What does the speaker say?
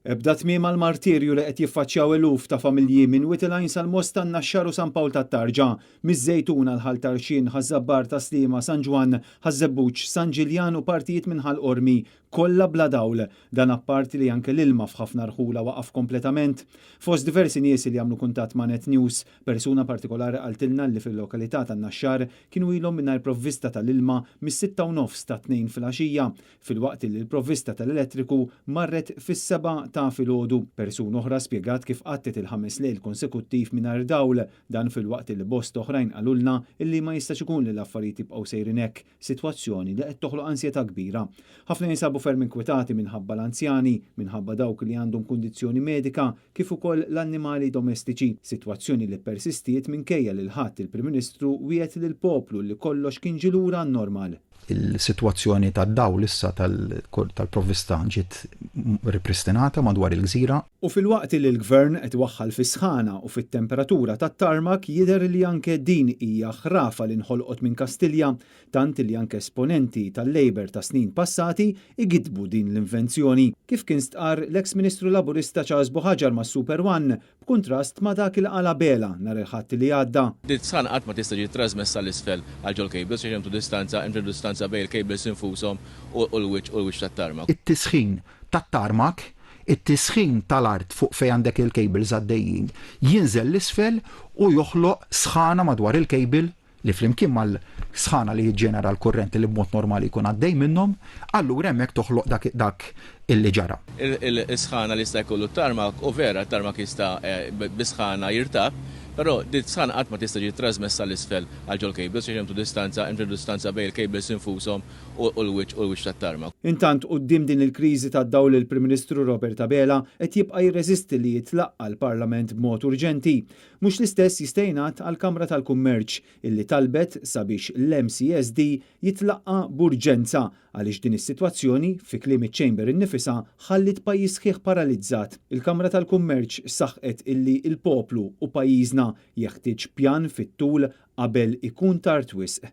Ebda tmiem għall-martirju li qed jiffaċċjaw eluf ta' familji minn Wied il-Għajn sal-Mosta, n-Naxxar u San Pawl tat-Tarġa, miż-Żejtun għal Ħal Tarxien, Ħaż-Żabbar, Tas-Sliema, San Ġwann, Ħaż-Żebbuġ, San Ġiljan u partijiet minn Ħal Qormi, kollha bla dawl. Dan apparti li anke l-ilma f'ħafna rħula waqaf kompletament. Fost diversi nies li għamlu kuntatt ma' Net News, persuna partikolari qaltilna li fil-lokalità tan-Naxxar kienu ilhom mingħajr provvista tal-ilma mis-sitta u nofs tat-Tnejn filgħaxija, filwaqt li l-provvista tal-elettriku marret fis-sebgħa ta' filgħodu. Persuna oħra spjegat kif qattgħet il-ħames lejl konsekuttiv mingħajr dawl, dan filwaqt li bosta oħrajn qalulna illi ma jistax ikun li l-affarijiet jibqgħu sejrin hekk, sitwazzjoni li qed toħloq ansjetà kbira. Ħafna jinsabu ferm inkwetati minħabba l-anzjani, minħabba dawk li għandhom kundizzjoni medika kif ukoll l-annimali domestiċi, sitwazzjoni li ppersistiet minkejja li l-Ħadd il-Prim Ministru wiegħed lill-poplu li kollox kien ġie lura għan-normal. Il-sitwazzjoni tad-dawl issa tal-provvista ġiet ripristinata madwar il-gżira. U filwaqt li l-Gvern qed iwaħħal fis-sħana u fit-temperatura tat-tarmak jidher li anke din hija ħrafa li nħolqot minn Kastilja, tant li anke esponenti tal-Labour ta' snin passati igiddbu din l-invenzjoni, kif kien stqarr l-eks Ministru Laburista Charles Buhagiar ma' Super One b'kuntrast ma' dak il qal Abela nhar il-Ħadd li għadda. Din is-sħana qatt ma tista' ġiet trasmessa 'l isfel għal ġol-cables għax hemm distanza hemm ċertu distanza bejn il-cables infushom u l-wiċċ u l-wiċċ tat-tarmak. It-tisħin tat-tarmak, it-tisħin tal-art fuq fejn għandek il-cables għaddejjin, jinżel 'l isfel u joħloq sħana madwar il-cable li flimkien mal-sħana li jiġġenera l-kurrent li b'mod normali jkun għaddej minnhom, allura hemmhekk toħloq dak dak illi ġara. Il-sħana li jista' jkollu t-tarmak, u vera t-tarmak jista' bis-sħana jirtab, però din is-sħana qatt ma tista' ġiet trasmessa 'l isfel għal ġol-cables għax hemm distanza hemm ċertu distanza bejn il-cables infushom u l-wiċċ u l-wiċċ tat-tarmak. Intant quddiem din il-kriżi tad-dawl il-Prim Ministru Robert Abela qed jibqa' jirreżisti li jitlaqqa' l-Parlament b'mod urġenti. Mhux l-istess jista' jingħad għall-Kamra tal-Kummerċ, illi talbet sabiex l-MCSD jitlaqqa' b'urġenza għaliex din is-sitwazzjoni, fi kliem iċ-Chamber innifisha, ħalliet pajjiż sħiħ paralizzat. Il-Kamra tal-Kummerċ saħqet illi l-poplu u pajjiżna jeħtieġ pjan fit-tul qabel ikun tard wisq.